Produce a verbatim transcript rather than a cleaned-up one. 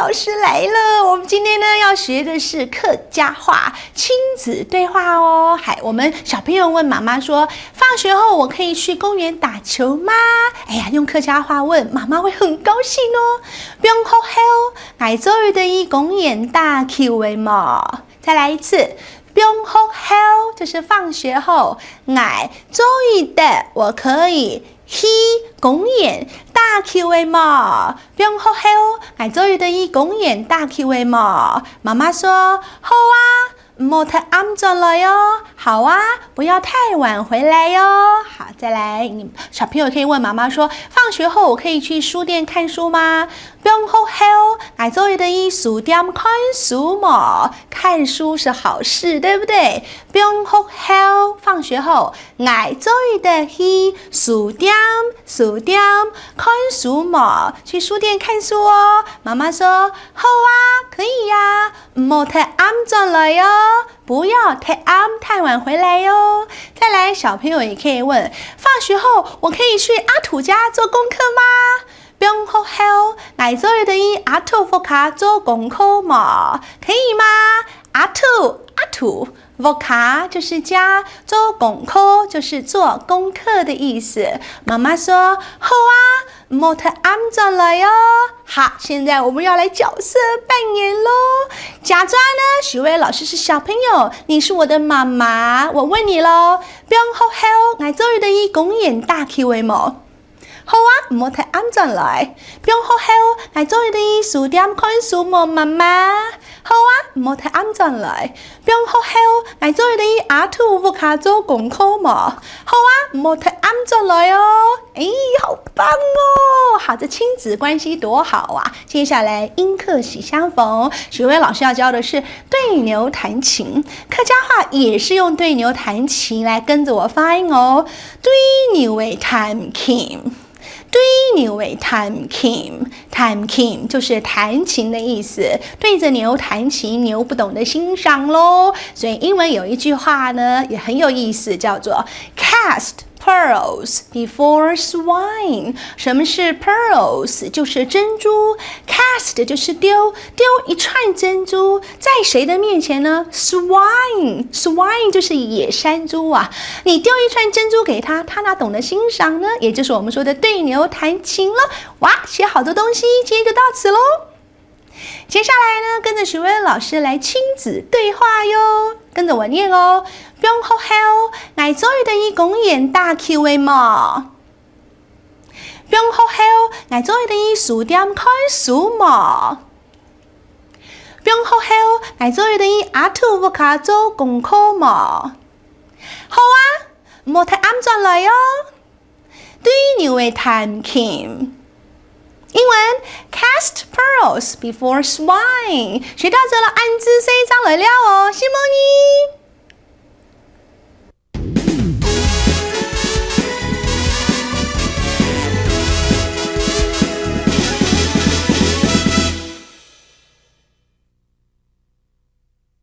老师来了，我们今天呢要学的是客家话亲子对话哦。嗨，我们小朋友问妈妈说：“放学后我可以去公园打球吗？”哎呀，用客家话问，妈妈会很高兴哦。放学后，𠊎做得去公園打球个無？再来一次，放学后就是放学后，𠊎做得，我可以去公园打球个無？放学后，𠊎做得去公园打球个無？妈妈说：“好啊，毋好忒暗轉來哦。”好啊，不要太晚回來哦。好，再來，你小朋友可以问妈妈说：“放学后我可以去书店看书吗？”放学后，𠊎做得去书店看书無？看书是好事，对不对？放学后，放学后， 𠊎做得去书店，书店看书無？去书店看书哦。妈妈说：“好啊，可以呀，毋好忒暗轉來哦，不要太暗太晚回來哦。”再來，小朋友也可以问：“放学后，我可以去阿土家做功课吗？”放学后，𠊎做得去阿土屋下做功課無？可以嗎？阿土，阿土， 屋下就是家，做功課就是做功课的意思。妈妈说：“好啊，毋好忒暗轉來哦。”好，现在我们要来角色扮演咯。假装呢，许巍老师是小朋友，你是我的妈妈，我问你咯：“放学后，𠊎做得去公园打球个無？”好啊，毋好忒暗轉來。放學後，𠊎做得去書店看書無，媽媽？好啊，毋好忒暗轉來。放學後，𠊎做得去阿土屋下做功課無？好啊，毋好忒暗轉來哦。哎，好棒哦！好，這親子關係多好啊！接下來，音客喜相逢，许巍老師要教的是對牛彈琴。客家話也是用對牛彈琴來跟著我發音哦。對牛仔彈琴。 對牛仔彈琴，彈琴就是彈琴的意思，對著牛彈琴，牛不懂得欣賞咯。所以英文有一句話呢，也很有意思，叫做 cast pearls before swine。什麼是 pearls？就是珍珠，cast 就是丟，丢一串珍珠，在誰的面前呢？Swine，swine 就是野山猪啊。你丢一串珍珠给他，他哪懂得欣赏呢？也就是我们说的对牛弹琴咯。哇，学好多东西，今天就到此咯。接下来呢，跟着许巍老师来亲子对话哟，跟着我念哦。放学后，𠊎做得去公园打球个無？ 放學後，𠊎做得去書店看書無？放學後，𠊎做得去阿土屋下做功課無？好啊，毋好忒暗轉來哦。對牛仔彈琴。英文 cast pearls before swine。學到這了，恁仔細，正來尞哦，承蒙你。